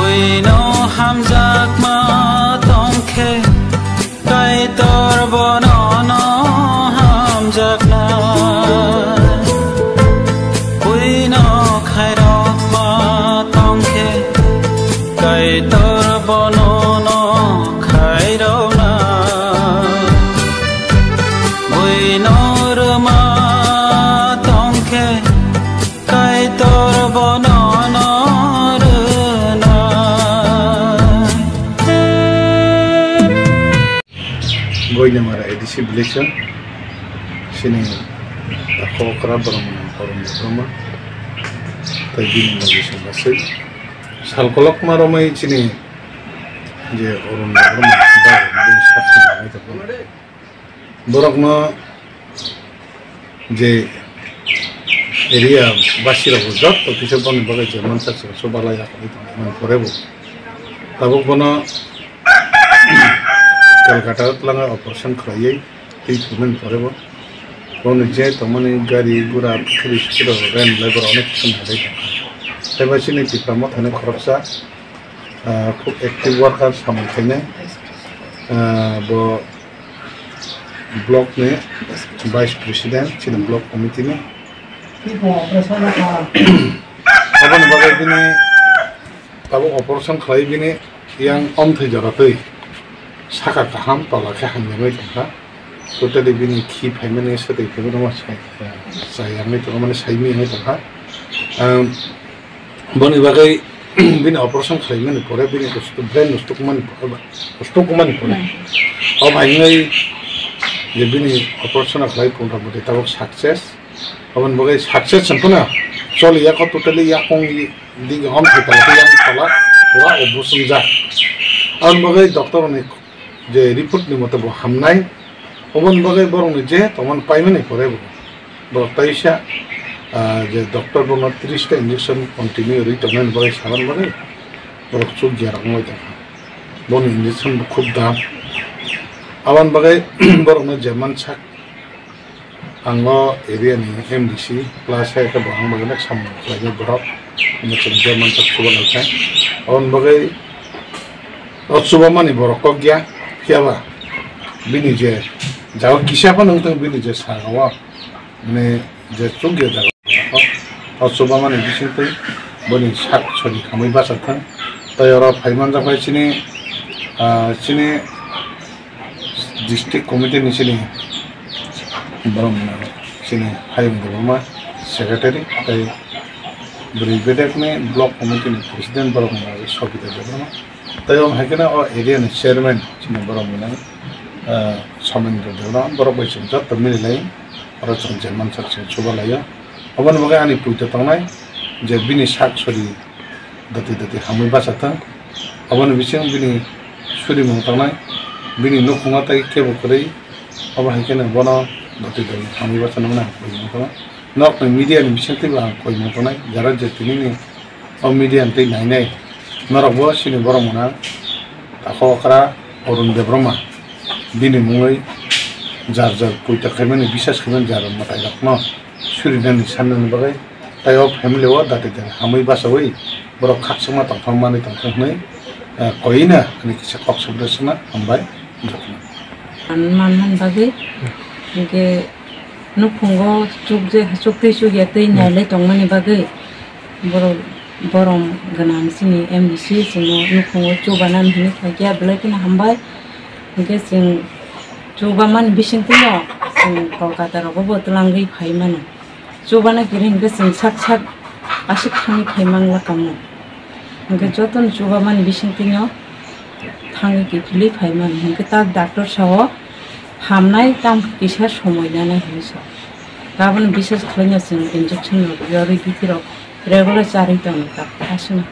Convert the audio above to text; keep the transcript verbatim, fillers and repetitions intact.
Buino hamjakma tongkhe, Kaitor bono no hamjakna. Buino khairokma tongkhe, Kaitor bono no khairokna. Buino rwma tongkhe, Kaitor bono no rwna. Goinamara A D C village o chini takhuk okra borok mwnang Arun Debbarma tei bini logi songgaswi sal kolokma romwi chini je Arun Debbarma bai bini sakni nai tongkha. Borokno je area basirok bo jotto kisa boni bagwi je mansak se chubalai ya khe tongmani pore bo tabuk bono Kolkata o twlangwi operation khlaiwi twi thwimani pore bo boni je tongmani gari gura phuri phuri rem lai borok onek kisa nai lai tongkha. Tei bai chini Tipra Mothani khoroksa, ah, khub active worker samung khainai, ah, bo block ni vice president, chini block committee ni. Aboni bagwi bini tabuk operation khlai bini yang omthai jora twi saka kaham tola khe hamyagwi tongkha. Totally bini khi phaimani swtwi phaimani ma sai, sai yangwi tongkha, mane saimiyangwi tongkha. Ang Boni bagwi bini operation khlaimani pore bini kustu-, brain nustukmani pore ba, nustukmani pore. Hmm. O bai wngwi je bini operation khlai punda bwtwi tabuk success. Aboni bagwi success wngkha na choli yakho totally yakung di hom thai pala yang pala pura o busung ja. Aboni bagwi doctor ni je report ni mote bo hamnai, oboni bagwi borokni je tongmani paimani pore bo, borok taisa, ah, je doctor bono tris ta injection continue rwi tongmani bagwi samani bagwi borok chukya rok wngwi tongkha. Boni injection bo khub dam. Aboni bagwi borokno je mansak Ang o area ni M D C plus hai khe bo ang bagwi samung khlainai borok. Hwnwi chwng je mansak chuba lai kha. Aboni bagwi o chubamani borok kok ya, phiya ba bini je jaga kisa phano wng thung, bini je saka o, mane je chukya jaga o, o chubamani bisingtwi boni sak sori khamwi bacha thung. Tei oro phai manjak bai chini, ah, chini District committee ni chini borok no chini Hayung Debbarma secretary tei bwrwi bedek ni block committee ni president borok no Sobita Debbarma tei o hai kheno o area ni chairman chini borok no, ah, Somendra Debbarma borok bai chwng joto mili lai oro chwng je mansak chwng chuba lai o. Aboni bagwi ani puito tongnai je bini sak sori dati dati hamwi bacha thung. Aboni bising bini surimung tangnai, bini nukhungo tei kebo kwrwi. Abo hai kheno bono dati dati hamwi bacha nukna ang koi mung tangnai. Norokni media ni bising teibo ang koi mung tangnai, jara je tinini o media ni tei nainai. Norokbo chini borok mwnang Takhuk okra Arun Debbarma bini mungwi jar jar puita khaimani, bisas khaimani jar mwtairokno surinani sannani bagwi. Tei o family o dati dati hamwi bachaui borok khakchangma tongthok manwi tongthok hwnwi, eh, koina ani kisa kok sugui suna hambai jotono. Ang manmani bagwi hinkhe nukhungo chukje, chuktwi chukya twi nailai tongmani bagwi borok borom gwnang chini M D C chwngno nukhungo chubanani hinwi khaikhe belai kheno hambai. Hinkhe chwng chubamani bisingtwino chwng Kolkata rogo bo twlangwi phai mano. Chubana kiri hinkhe chwng sak sak aswk thangwi phai mangla kamo. Hinkhe jotono chubamani bisingtwino thangwi kiphilwi phai mano. Hinkhe tak doctor sao hamnai tamo kisa somoi nanai hinwi sao. Taboni bisas khlaino chwng injection rok yorwi bithi rok regular charwi tongo doctor aswkno.